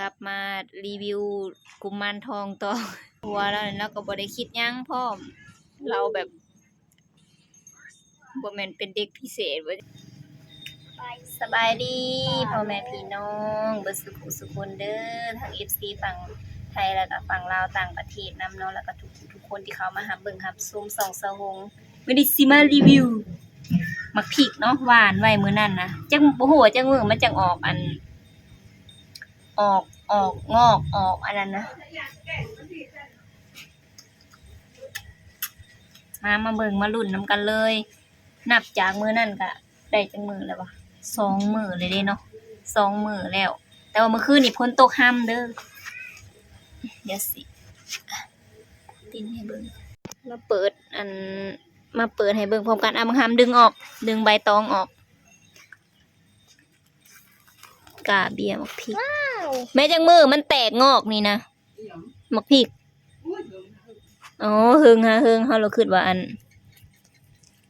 ກັບມາຣີວິວກຸມານທອງຕໍ່. ຜົວລາວນີ້ລາວກໍບໍ່ໄດ້ຄິດຫຍັງພ້ອມ ລາວແບບ ບໍ່ແມ່ນເປັນເດັກພິເສດເວີຍ. ສະບາຍດີພໍ່ແມ່ພີ່ນ້ອງເບິດສຸຂູສຸຄົນເດີ ທັງເອັຟຊີຝັ່ງໄທ ແລ້ວກໍຝັ່ງລາວຕ່າງປະເທດນຳເນາະ ແລ້ວກໍທຸກໆຄົນທີ່ເຂົ້າມາຮັບເບິ່ງຮັບຊົມຊ່ອງສາວຫົງ. ມື້ນີ້ຊິມາຣີວິວໝາກພິກເນາະ ຫວ່ານໄວ້ມື້ນັ້ນນະ ຈັກ ບໍ່ຮູ້ວ່າຈັກມື້ມັນຈັ່ງອອກ ອັນ ອອກ ອອກງອກ ອອກອັນນັ້ນນະ. ມາ ມາເບິ່ງມາລຸ້ນນຳກັນເລີຍ. ນັບຈາກມື້ນັ້ນກະໄດ້ຈັກມື້ແລ້ວວະ? ສອງມື້ເລີຍເດ້ເນາະ ສອງມື້ແລ້ວ. ແຕ່ວ່າມື້ຄືນນີ້ຝົນຕົກຮຳເດີ. ດຽວຊິປິ່ນໃຫ້ເບິ່ງ ມາເປີດ ອັນ ມາເປີດໃຫ້ເບິ່ງພ້ອມກັນ. ເອົາບັກຮຳດຶງອອກ ດຶງໃບຕອງອອກ. ກາເບຍໝາກພິກ. ແມ່ນຈັກມື້ມັນແຕກງອກນີ້ນະ ໝາກພິກ? ອໍ ເຫິງຫາເຫິງ ເຮົາລະຄິດວ່າອັນ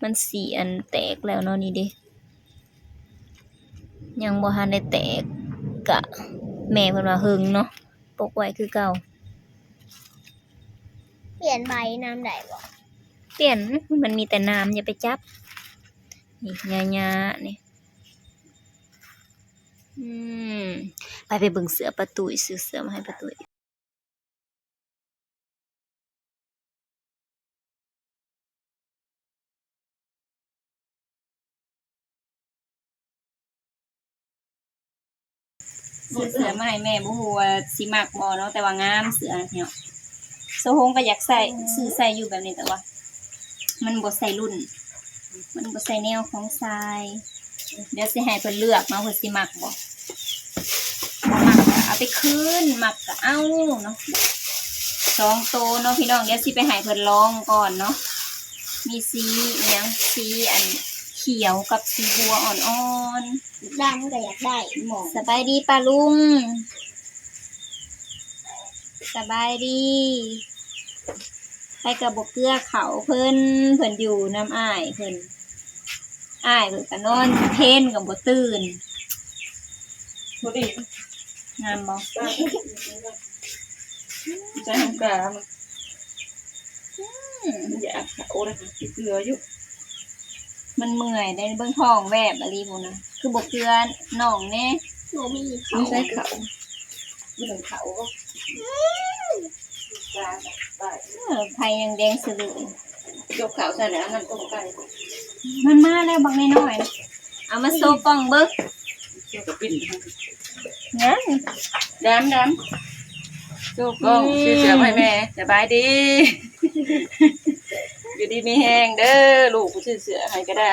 ມັນຊິອັນແຕກແລ້ວເນາະ. ນີ້ເດ້ ຍັງບໍ່ທັນໄດ້ແຕກ ກະແມ່ເພິ່ນວ່າເຫິງເນາະ ປົກໄວ້ຄືເກົ່າ. ປ່ຽນໃບນຳໄດ້ບໍ່? ປ່ຽນ ມັນມີແຕ່ນ້ຳ ຢ່າໄປຈັບ. ນີ້ ຫຍ້າໆ ນີ້. ອືມ ໄປ ໄປເບິ່ງເສື້ອປ້າຕຸ້ຍ ຊື້ເສື້ອມາໃຫ້ປ້າຕຸ້ຍ. ຊື້ເສື້ອມາໃຫ້ແມ່ ບໍ່ຮູ້ວ່າຊິມັກບໍ່ເນາະ ແຕ່ວ່າງາມເສື້ອນີ້ເນາະ. ສາວຫົງກໍຢາກໃສ່ ຊື້ໃສ່ຢູ່ແບບນີ້ ແຕ່ວ່າມັນບໍ່ໃສ່ລຸ້ນ ມັນບໍ່ໃສ່ແນວຂອງຊາຍ. ດຽວຊິໃຫ້ເພິ່ນເລືອກເນາະ ເພິ່ນຊິມັກບໍ່ ບໍ່ມັກກໍເອົາໄປຄືນ ມັກກໍເອົາເນາະ. ສອງໂຕເນາະພີ່ນ້ອງ ດຽວຊິໄປໃຫ້ເພິ່ນລອງກ່ອນເນາະ. ມີສີອີ່ຫຍັງ ສີອັນຂຽວກັບສີບົວອ່ອນໆ. ດຳກໍຢາກໄດ້ໝໍ. ສະບາຍດີປ້າລຸງ. ສະບາຍດີ. ໄປກັບບໍ່ເກືອເຂົາເພິ່ນ ເພິ່ນຢູ່ນຳອ້າຍເພິ່ນ ອ້າຍເພິ່ນກໍນອນເພນກໍບໍ່ຕື່ນ. ບໍ່ດີ ງາມບໍ່? ໃສ່ຫາງກາ ອືມ ຢາກ ໂອ້ ເກືອຢູ່. ມັນເມື່ອຍເດ້ ເບິ່ງທ້ອງແວບອີ່ຫຼີພຸ້ນນະ ຄືບໍ່ເກືອນ້ອງແດ່. ບໍ່ມີເຂົ້າ ມີໃສ່ເຂົ້າ ມີເຂົ້າບໍ່? ອືມ ເອີ ໄຂ່ຍັງແດງສະເຫຼີຍ. ຍົກເຂົ້າໃສ່ແລ້ວ ນ້ຳຕົ້ມໄກ່ ມັນມາແລ້ວບັກນ້ອຍໆ ເອົາມາໂຊກ້ອງເບິ່ງ. ເຈົ້າກໍປິ່ນ ງາມ ດຳ ດຳ ໂຊກ້ອງ ອືມ ຊື້ເສື້ອໃຫ້ແມ່. ສະບາຍດີ ຢູ່ດີມີແຮງເດີ ລູກຊື້ເສື້ອໃຫ້ກໍໄດ້.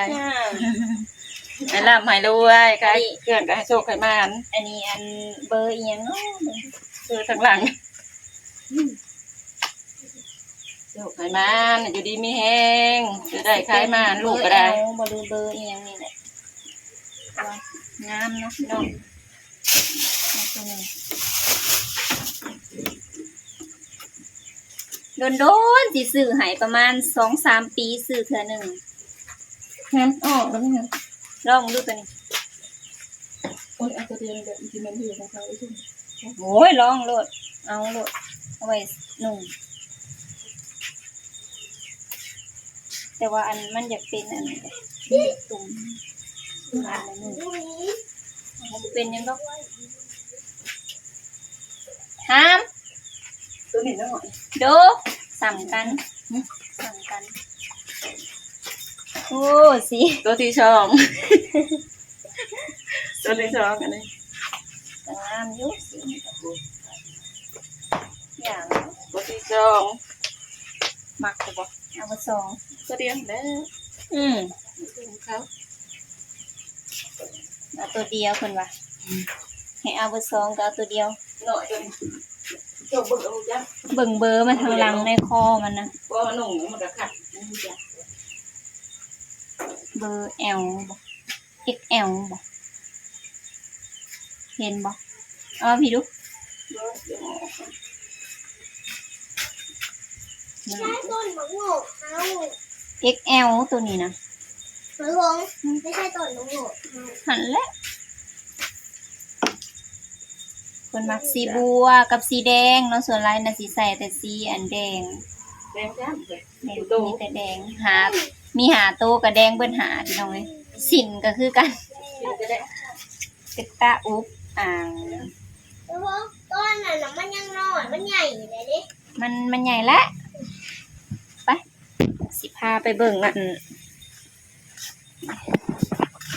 ໃຫ້ລ່ຳໃຫ້ລວຍ ຂາຍເຄື່ອງກໍໃຫ້ໂຊກໃຫ້ໝານ. ອັນນີ້ ອັນ ເບີອີ່ຫຍັງເນາະ ເບີທາງຫຼັງ. ໂຊກໃຫ້ໝານ ຢູ່ດີມີແຮງ ຊື້ໄດ້ຂາຍໝານ ລູກກໍໄດ້. ເບີແອລບໍ່ ຫຼືເບີອີ່ຫຍັງນີ້ແຫຼະ ງາມເນາະພີ່ນ້ອງ. ດົນໆ ຊິຊື້ໃຫ້ ປະມານສອງສາມປີຊື້ເທື່ອໜຶ່ງ. ແຮມອອກແລ້ວນີ້ ລອງດູຕົວນີ້. ໂອ້ຍ ເອົາຕົວດຽວນີ້ແຫຼະ ມັນຊິແມ່ນຢູ່ຂອງເຂົາ. ໂອ້ຍ ລອງໂລດ ເອົາໂລດ ເອົາໄວ້ນຸ່ງ. ແຕ່ວ່າອັນມັນຢາກເປັນອັນນີ້ ຕຸ່ມ ອັນນີ້ ມັນເປັນຫຍັງດອກ. ຫາມ ໂຕນີ້ນ້ອຍ ໂດ ສ່ຳກັນ ສ່ຳກັນ. ໂອ້ ສີ ໂຕທີສອງ ໂຕທີສອງ ອັນນີ້ກໍງາມຢູ່ ສີນີ້ກໍ ຢ່າງ ໂຕທີສອງ ມັກຢູ່ບໍ່? ເອົາເບີສອງ ໂຕດຽວແຫຼະ. ອືມ ເອົາໂຕດຽວເພິ່ນວ່າ ອືມ ໃຫ້ເອົາເບີສອງກໍເອົາໂຕດຽວ. ເບິ່ງເບີມັນທາງຫຼັງໃນຄໍມັນນະ ບໍ່ນຸ່ງມັນກໍຂັດ. ເບີແອລບໍ່? ເອັກແອລບໍ່? ເຫັນບໍ່? ເອົາມາພີ້ດູ. ໃຊ້ຕົ້ນບັກໂງກເຮົາ ເອັກແອລ ໂຕນີ້ນະ. ເອີ ບໍ່ໃຊ້ຕົ້ນບັກໂງກເຮົາ ຫັ້ນແຫຼະ. ເພິ່ນມັກສີບົວກັບສີແດງເນາະ, ສ່ວນຫຼາຍນະຊິໃສ່ແຕ່ສີອັນແດງ. ແດງຈ້ຳເລີຍ ແມ່ນ ມີແຕ່ແດງ. ຫາ ມີຫ້າໂຕກໍແດງເບິດຫ້າ ພີ່ນ້ອງເອີຍ. ສິ້ນກໍຄືກັນ ສິ້ນກໍໄດ້ ເປັນຕາອຸບອ່າງ. ຕອນນັ້ນນະມັນຍັງນ້ອຍ ມັນໃຫຍ່ແລ້ວເດ້ ມັນ ມັນໃຫຍ່ແລ້ວ. ໄປ ຊິພາໄປເບິ່ງອັນ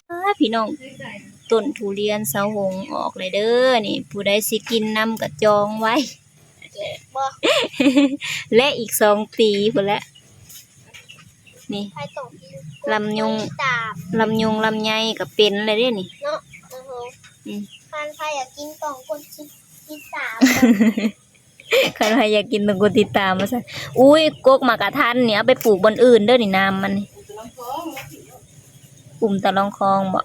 ອ້າ ພີ່ນ້ອງ ຕົ້ນທຸລຽນສາວຫົງອອກແລ້ວເດີ. ນີ້ ຜູ້ໃດຊິກິນນຳກໍຈອງໄວ້ ແລະ ອີກສອງປີພຸ້ນແຫຼະ. ນີ້ ລຳຍົງ ລຳຍົງລຳໄຍກໍເປັນແລ້ວເດ້ນີ້ເນາະ. ໂອ້ໂຫ ອືມ ຄັນໃຜຢາກກິນຕ້ອງກົດຕິດຕາມ. ຄັນໃຜຢາກກິນຕ້ອງກົດຕິດຕາມວ່າຊັ້ນ. ອຸ້ຍ ກົກໝາກກະທັນນີ້ ເອົາໄປປູກບ່ອນອື່ນເດີນີ້ ນ້ຳມັນນີ້. ກຸ່ມຕະລອງຄອງບໍ?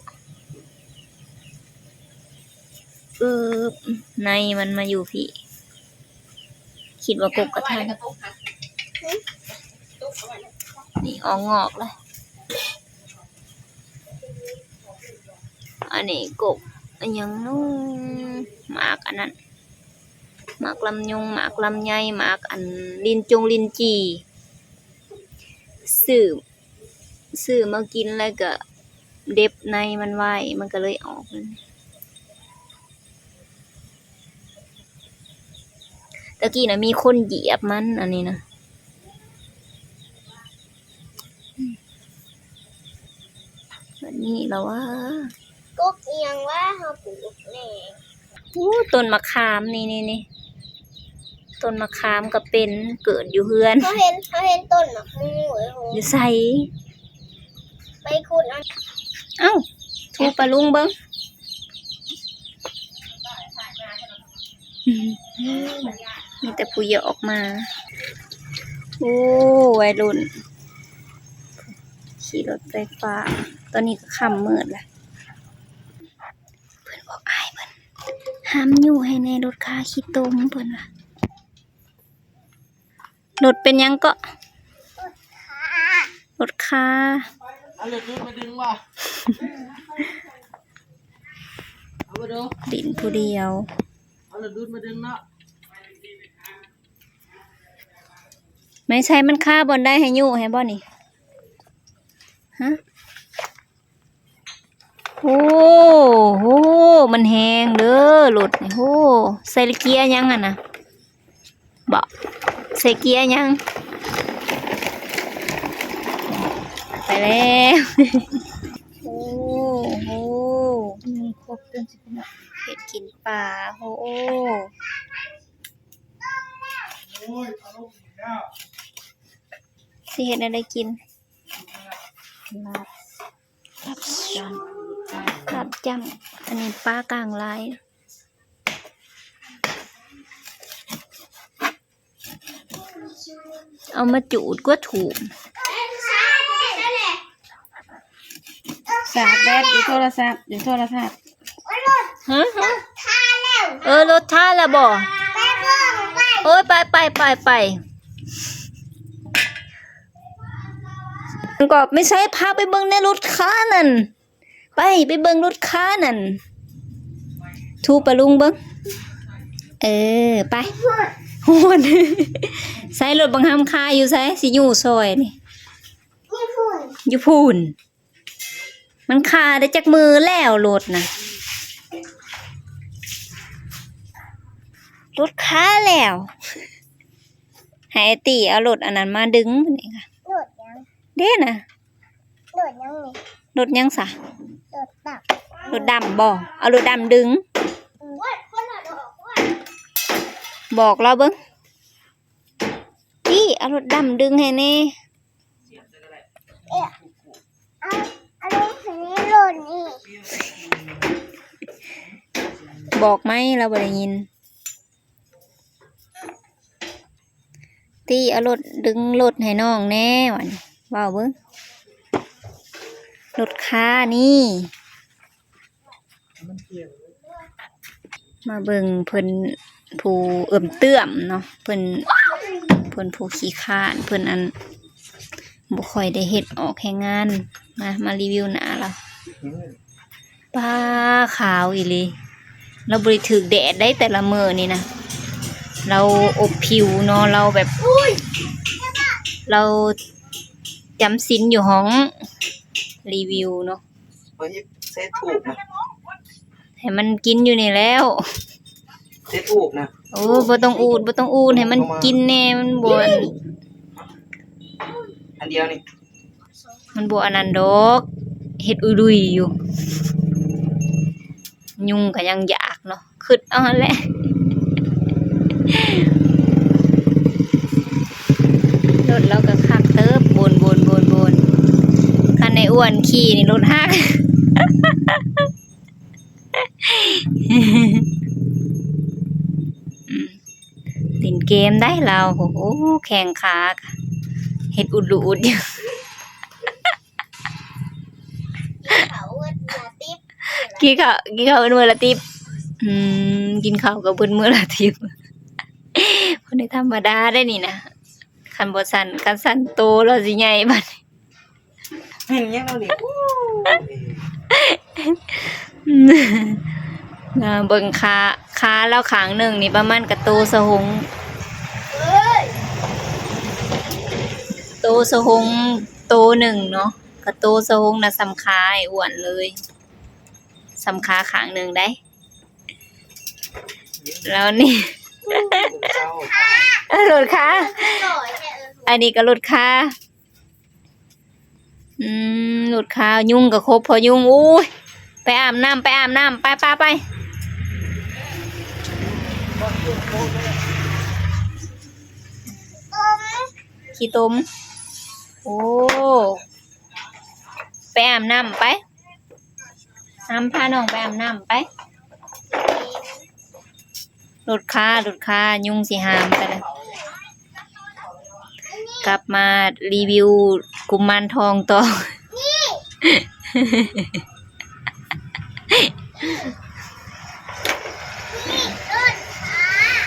ອືບ ໃນມັນມາຢູ່ພີ້. ຄິດວ່າກົກກະທັນ ນີ້ອອກງອກແລ້ວ. ອັນນີ້ກົກອີ່ຫຍັງເນາະ ໝາກອັນນັ້ນ ໝາກລຳຍົງ ໝາກລຳໄຍ ໝາກອັນ ລິນຈົງລິນຈີ່. ຊື້ ຊື້ມາກິນແລ້ວກໍເດັບໃນມັນໄວ້ ມັນກໍເລີຍອອກ. ຕະກີ້ນະມີຄົນຢຽບມັນ ອັນນີ້ນະ. ບັດນີ້ລະວ່າ ກົກອີ່ຫຍັງວະ ເຮົາປູກແນ່. ໂອ້ ຕົ້ນມະຂາມ ນີ້ໆໆ ຕົ້ນມະຂາມກໍເປັນ ເກີດຢູ່ເຮືອນ. ເຮົາເຫັນ ເຮົາເຫັນຕົ້ນໝາກໂມເລີຍ. ຢູ່ໃສ? ໄປຂຸດເອົາ. ເອົ້າ ໂທປາລຸງເບິ່ງ. ມີແຕ່ຜູ້ຢາກອອກມາ. ໂອ້ ໄວລຸ້ນຂີ່ລົດໄຟຟ້າ. ຕອນນີ້ກໍຄ່ຳມືດແລ້ວ. ເພິ່ນບອກອ້າຍເພິ່ນ ຫ້າມຍູ້ໃຫ້ແນ່ ລົດຄາຂີ້ຕົມ ເພິ່ນວ່າ. ລົດເປັນຫຍັງເກາະ? ລົດຄາ. ເອົາລົດດູດມາດຶງບໍ່? ເອົາບໍ່ດູ? ຫຼິ້ນຜູ້ດຽວ. ເອົາລົດດູດມາດຶງເນາະ. ໄມ້ໄຊມັນຄາບ່ອນໃດ ໃຫ້ຍູ້ໃຫ້ບໍ່ນີ້? ຮະ? ໂອ້ໂຫ ມັນແຮງເດີລົດນີ້. ໂຫ ໃສ່ເກຍຫຍັງຫັ້ນນະ? ເບາະ ໃສ່ເກຍຫຍັງ? ໄປແລ້ວ. ໂອ້ໂຫ ເຮັດກິນປາ. ໂອ້ ຊິເຮັດແນວໃດກິນ? ລາບ ລາບຈ້ຳ ລາບຈ້ຳ. ອັນນີ້ປາກ້າງລາຍ ເອົາມາຈູດກວ່າຖູບ. ສາກແບດ ຢູ່ໂທລະສັບ ຢູ່ໂທລະສັບ. ຮະ? ຮະ? ເອີ ລົດຄາແລ້ວບໍ່? ໂອ້ຍ ໄປ ໄປ ໄປ ໄປ. ກໍໄປໃສ ພາໄປເບິ່ງໃນລົດຄານັ້ນ. ໄປ ໄປເບິ່ງລົດຄານັ້ນ. ໂທປາລຸງເບິ່ງ. ເອີ ໄປ. ໂຫດ. ໃສ ລົດບັກຫຳຄາຢູ່ໃສ? ຊິຍູ້ຊ່ອຍນີ້. ຢູ່ພຸ້ນ ຢູ່ພຸ້ນ. ມັນຄາໄດ້ຈັກມື້ແລ້ວລົດນະ? ລົດຄາແລ້ວ. ໃຫ້ອ້າຍຕີເອົາລົດອັນນັ້ນມາດຶງນີ້ກະ. ລົດຫຍັງ? ເດ້ນະ. ລົດຫຍັງນີ້? ລົດຫຍັງສະ? ລົດດຳ. ລົດດຳບໍ? ເອົາລົດດຳດຶງ. ອືມ. ບອກລາວເບິ່ງ. ຕີ ເອົາລົດດຳດຶງໃຫ້ແນ່. ເອະ ເອົາ ເອົາລົດໃຫ້ແນ່ລົດນີ້. ບອກໄໝ ລາວບໍ່ໄດ້ຍິນ. ຕີ ເອົາລົດ ດຶງລົດໃຫ້ນ້ອງແນ່ ວ່ານີ້ ເວົ້າເບິ່ງ. ລົດຄານີ້ ມາເບິ່ງເພິ່ນຜູ້ເອີ່ມເຕີມເນາະ ເພິ່ນ ເພິ່ນຜູ້ຂີ້ຄ້ານ ເພິ່ນອັນ ບໍ່ຄ່ອຍໄດ້ເຮັດອອກແຮງງານ. ມາ ມາຣີວິວໜ້າລາວ. ປ້າ ຂາວອີ່ຫຼີ. ລາວບໍ່ໄດ້ຖືກແດດໄດ໋ ແຕ່ລະມື້ນີ້ນະ ລາວອົບຜິວເນາະ ລາວແບບ ລາວຈຳສິນຢູ່ຫ້ອງຣີວິວເນາະ. ເຮັດເສດທູບນະ ໃຫ້ມັນກິນຢູ່ນີ້ແລ້ວ ເສດທູບນະ. ໂອ້ ບໍ່ຕ້ອງອູດ ບໍ່ຕ້ອງອູດ ໃຫ້ມັນກິນແນ່ ມັນບໍ່ອັນ ອັນດຽວນີ້ ມັນບໍ່ອັນນັ້ນດອກ ເຮັດອຸລຸຍຢູ່. ຍຸງກໍຍັງຢາກເນາະ ຄຶດເອົາຫັ້ນແຫຼະ. ລົດລາວກໍຄັກເຕີບ ໂບນໆໆໆ. ຄັນໄອ້ອ້ວນຂີ່ນີ້ລົດຫັກ. ອືມ ຫຼິ້ນເກມໄດ໋ລາວ ໂອ້ ແຂ້ງຂາເຮັດອຸດລຸອຸດຢູ່. ກິນເຂົ້າ ກິນເຂົ້າເບິດມື້ລະຕິບ. ອືມ ກິນເຂົ້າກໍເບິດມື້ລະຕິບ. ບໍ່ໄດ້ທຳມະດາໄດ໋ນີ້ນະ ຄັນບໍ່ສັ່ນ ຄັນສັ່ນໂຕລາວຊິໃຫຍ່ບັດນີ້. ເຫັນຫຍັງເນາະນີ້ ໂອ້ຍ ນະ ເບິ່ງຂາ ຂາລາວຂ້າງໜຶ່ງນີ້ປະມານກະໂຕສະຫົງ ໂຕສະຫົງໂຕໜຶ່ງເນາະ ກະໂຕສະຫົງນະ ສ່ຳຂາອ້າຍອ້ວນເລີຍ ສ່ຳຂາຂ້າງໜຶ່ງໄດ໋. ແລ້ວນີ້ ເອີ ລົດຄາ ອັນນີ້ກໍລົດຄາ. ອືມ ລົດຄາ ຍຸງກໍຄົບພໍຍຸງ. ໂອ້ຍ ໄປອາບນ້ຳ ໄປອາບນ້ຳ ໄປ ໄປ ໄປ. ຂີ້ຕົມ. ໂອ້ ໄປອາບນ້ຳໄປ. ຫາມພານ້ອງໄປອາບນ້ຳໄປ. ລົດຄາ ລົດຄາ ຍຸງຊິຫາມກັນ. ກັບມາຣີວິວກຸມານທອງຕໍ່.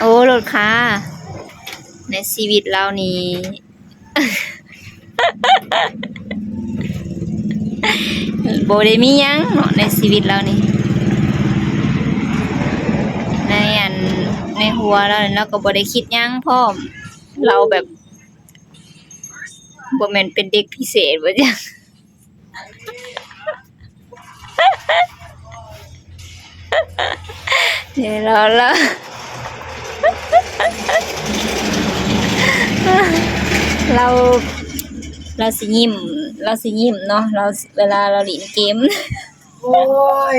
ໂອ້ ລົດຄາ ໃນຊີວິດລາວນີ້ ບໍ່ໄດ້ມີຫຍັງເນາະ ໃນຊີວິດລາວນີ້ ໃນອັນ ໃນຫົວລາວນີ້ ລາວກໍບໍ່ໄດ້ຄິດຫຍັງພ້ອມ ລາວແບບ ບໍ່ແມ່ນເປັນເດັກພິເສດບໍ່ຈັກ. ເອີ ລາວ ລາວ ລາວ ລາວຊິຍິ້ມ ລາວຊິຍິ້ມເນາະ ລາວ ເວລາລາວຫຼິ້ນເກມ. ໂອ້ຍ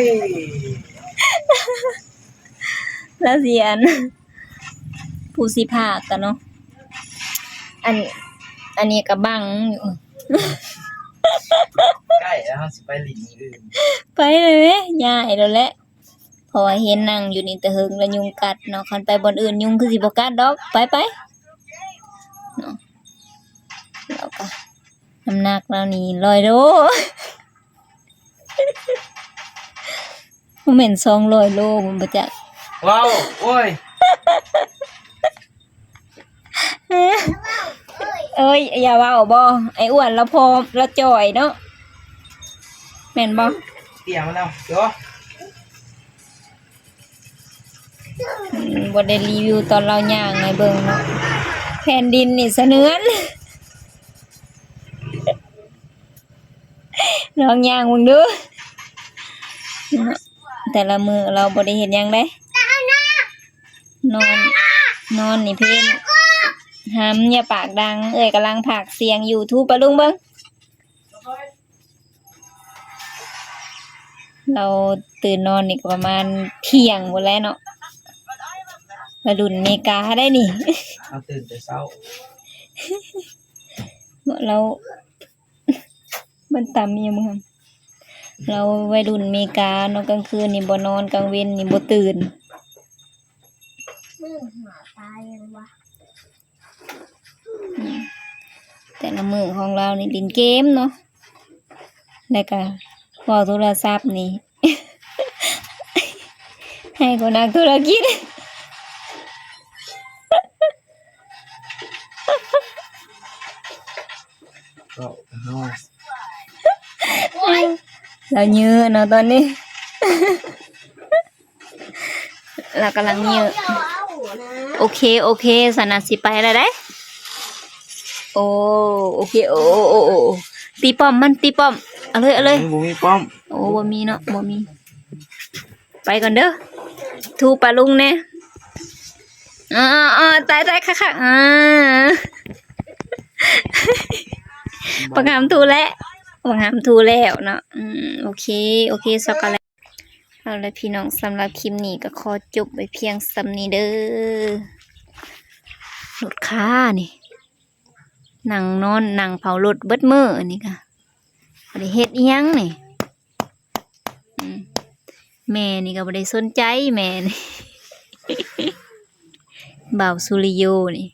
ລາວຊິອັນ ຜູ້ຊິພາກກັນເນາະ ອັນ ອັນນີ້ກໍບັງຢູ່ ໃກ້ແລ້ວ ເຮົາຊິໄປຫຼິ້ນມື້ອື່ນ ໄປເລີຍ ຍ້າຍໂລດແຫຼະ ເພາະວ່າເຫັນນັ່ງຢູ່ນີ້ແຕ່ເຫິງແລ້ວຍຸງກັດເນາະ ຄັນໄປບ່ອນອື່ນຍຸງຄືຊິບໍ່ກັດດອກ ໄປ ໄປເນາະ. ແລ້ວກໍນ້ຳໜັກລາວນີ້ຮ້ອຍໂລ. ບໍ່ແມ່ນສອງຮ້ອຍໂລບໍ່ຈັກ ເວົ້າ ໂອ້ຍ ເອີຍ ຢ່າເວົ້າບໍ ໄອ້ອ້ວນລາວພ້ອມ ລາວຈ່ອຍເນາະ ແມ່ນບໍ່? ເຕຍມາແລ້ວ ໂຈ ອືມ ບໍ່ໄດ້ຣີວິວຕອນລາວຍ່າງໃຫ້ເບິ່ງເນາະ ແຜ່ນດິນນີ້ສະເທືອນ. ລອງຍ່າງເບິ່ງດູ ແຕ່ລະມື້ລາວບໍ່ໄດ້ເຮັດຫຍັງເດ້ ນອນ ນອນນີ້ເພນ ຫຳ ຢ່າປາກດັງ ເອື້ອຍກຳລັງພາກສຽງຢູ່ ຖູປະລຸງເບິ່ງ ລາວຕື່ນນອນນີ້ກໍປະມານທ່ຽງພຸ້ນແຫຼະເນາະ ໄວລຸ້ນເມກາໄດ໋ນີ້ ເຮົາຕື່ນແຕ່ເຊົ້າ ເນາະ ລາວ ມັນຕຳອີ່ຫຍັງ ລາວໄວລຸ້ນເມກາເນາະ ກາງຄືນນີ້ບໍ່ນອນ ກາງເວັນນີ້ບໍ່ຕື່ນ ອືມ ແຕ່ລະມື້ຂອງລາວນີ້ຫຼິ້ນເກມເນາະ ແລ້ວກະເວົ້າໂທລະສັບນີ້ ໃຫ້ຄົນນັກທຸລະກິດ. ເວົ້າເນາະ ລາວເຍີເນາະຕອນນີ້. ລາວກຳລັງເຍອະ. ໂອເຄ ໂອເຄ ຊັ້ນນະ ຊິໄປແລ້ວເດ້. ໂອ້ ໂອເຄ ໂອ້ ໂອ້ ໂອ້ ໂອ້ ຕີປ້ອມມັນ ຕີປ້ອມ. ເອົາເລີຍ ເອົາເລີຍ. ບໍ່ມີປ້ອມ. ໂອ້ ບໍ່ມີເນາະ ບໍ່ມີ. ໄປກ່ອນເດີ. ທູປາລຸງແດ່. ເອີ ເອີ ຕາຍ ຕາຍ ຄັກໆ. ອ່າ ບັກຫາມທູແລ້ວ ບັກຫາມທູແລ້ວເນາະ. ອືມ ໂອເຄ ໂອເຄ ຊັອກໂກແລັດ. ເອົາລະພີ່ນ້ອງ ສຳລັບຄລິບນີ້ກໍຂໍຈົບໄວ້ພຽງສ່ຳນີ້ເດີ. ລົດຄານີ້ ນັ່ງນອນນັ່ງເຝົ້າລົດເບິດມື້ນີ້ກະ ບໍ່ໄດ້ເຮັດອີ່ຫຍັງນີ້. ອືມ ແມ່ນີ້ກໍບໍ່ໄດ້ສົນໃຈແມ່ນີ້. ບ່າວສຸລິໂຍນີ້